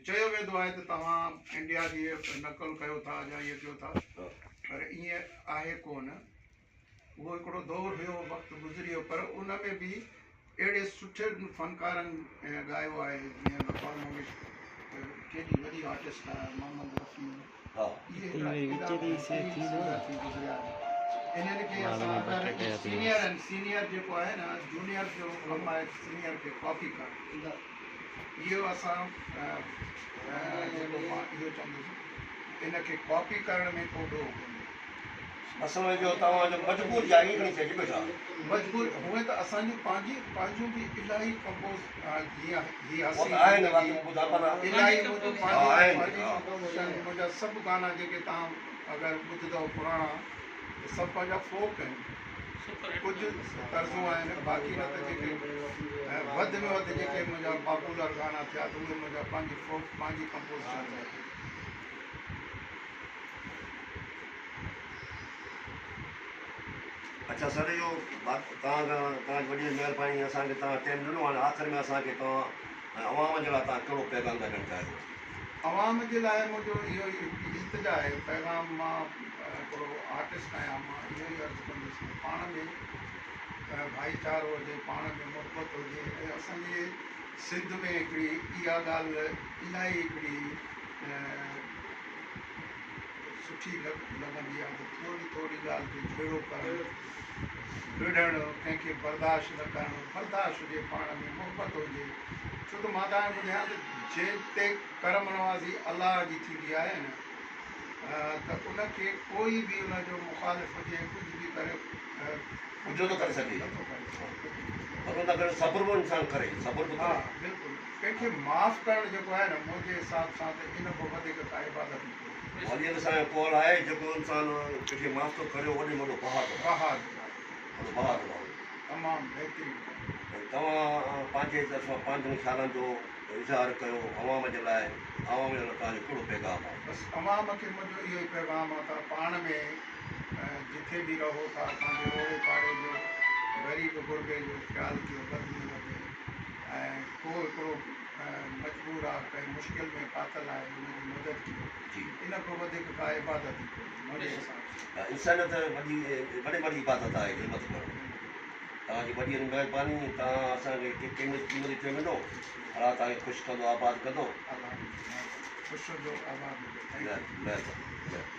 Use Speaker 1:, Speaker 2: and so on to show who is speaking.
Speaker 1: چيو ويندو آهي ته توهان انڊيا جي نقل ڪيو ٿا يا ائين ڪيو ٿا پر ائين آهي ڪونه. اهو هڪڙو دور هيو وقت گذري ويو پر ان ۾ به اهڙي سٺي فنڪارن ڳايو آهي جيئن لتا منگيشڪر ڪيڏي وڏي آرٽسٽ آهي محمد رفيع اهي هڪڙا ايڏا بهترين سنگر ٿي گذريا آهن انهن کي اسان اگر سينيئر آهن سينيئر جيڪو آهي نه جونيئر جو ڪم آهي سينيئر کي ڪاپي ڪرڻ اهو اسان جيڪو مان اهو چوندس ان کي ڪاپي ڪرڻ ۾ ڪو ڏوهه ڪونهي.
Speaker 2: اصل ۾ جو توهان جو مجبور يا ائين کڻي چئجي ٻيو ڇا.
Speaker 1: مجبور هونئن ته اسان جون پنهنجي پنهنجون به الاهي ڪمپوز جيئن هي
Speaker 2: اهو
Speaker 1: حسين
Speaker 2: ته آهن باقي
Speaker 1: زندگي
Speaker 2: مون ٻڌا پر
Speaker 1: الاهي منهنجو
Speaker 2: ها
Speaker 1: پنهنجي
Speaker 2: آهن
Speaker 1: پنهنجي
Speaker 2: ها.
Speaker 1: ڪمپوزيشن منهنجا سڀ گانا جيڪي توهان اگر ٻڌندؤ پراڻا ته سڀ پنهنجا فوڪ آهن ڪجهه طرزون آهن باقي نه ته جيڪي وڌ ۾ وڌ جيڪي منهنجا پاپولر گانا ٿيا ته اهي منهنجا پنهنجي فوڪ پنهنجي ڪمپوزيشن آهن.
Speaker 2: اڇا سر اهو توهان کان توهان جي وڏي مهرباني اسان کي توهان ٽيم ڏنو هاڻي آخر ۾ اسان کي توهان عوام جي لاء توهان ڪهڙو پيغام ٿا ڏيڻ چاهيو.
Speaker 1: عوام جي لاء منهنجو اهو ئي التجا آهي پيغام مان هڪڙو آرٽسٽ آهيان مان اهو ئي عرض ڪندس ته پاڻ ۾ ڀائيچارو هجي پاڻ ۾ محبت هجي ۽ اسان جي سنڌ ۾ هڪڙي اها ڳالهه الاهي هڪڙي سٺي لڳندي آهي ته ٿوري ٿوري ڳالهه تي جهيڙو ڪرڻ، وڙهڻ، ڪنهن کي برداشت نه ڪرڻ، برداشت هجي پاڻ ۾ محبت هجي ڇو ته مان توهان کي ٻڌايان ته جنهن تي ڪرم نوازي الله جي ٿيندي آهي نه ته ان کي ڪوئي به ان جو مخالف هجي ڪجهه به ڪري
Speaker 2: ڪجهه نٿو ڪري سگهي.
Speaker 1: نٿو ڪري سگهي.
Speaker 2: پر ان ڪري صبر به انسان ڪري صبر به
Speaker 1: ها
Speaker 2: ڪري.
Speaker 1: بلڪل ڪنهن کي معاف ڪرڻ جيڪو آهي نه منهنجي حساب سان ته ان کان وڌيڪ ڪا عبادت ئي ڪونهي.
Speaker 2: والي علي سائين جو قول آهي جيڪو انسان ڪنهن کي معاف ٿو ڪري اهو وڏي ۾ وڏو بهادر آهي.
Speaker 1: بهادر آهي.
Speaker 2: وڏو بهادر آهي.
Speaker 1: تمام بهترين ڳالهه.
Speaker 2: ۽ توهان پنهنجي طرفان پنهنجن خيالن جو اظهار ڪيو عوام جي لاء عوام جي لاء توهان جو ڪهڙو پيغام آهي.
Speaker 1: بس عوام کي منهنجو اهو ئي پيغام آهي ته پاڻ ۾ جٿي به رهو ٿا پنهنجي اوڙي پاڙي جو غريب غربي جو خيال ڪيو وڌ ۾ وڌ ۽ ڪو هڪڙو مجبور آ ڪنهن مشڪل ۾ ڦاٿل آهي ان جي مدد ڪيو
Speaker 2: جي.
Speaker 1: ان کان وڌيڪ ڪا عبادت ئي ڪونهي منهنجي حساب سان.
Speaker 2: انسانيت وڏي وڏي وڏي عبادت آهي خدمت ڪرڻ توهان جي وڏي مهرباني توهان اسان کي قيمتي ٽيم ڏنو الله توهان کي خوش ڪندو آباد ڪندو.
Speaker 1: الله خوش هجو آباد هجو thank you.
Speaker 2: مهرباني مهرباني.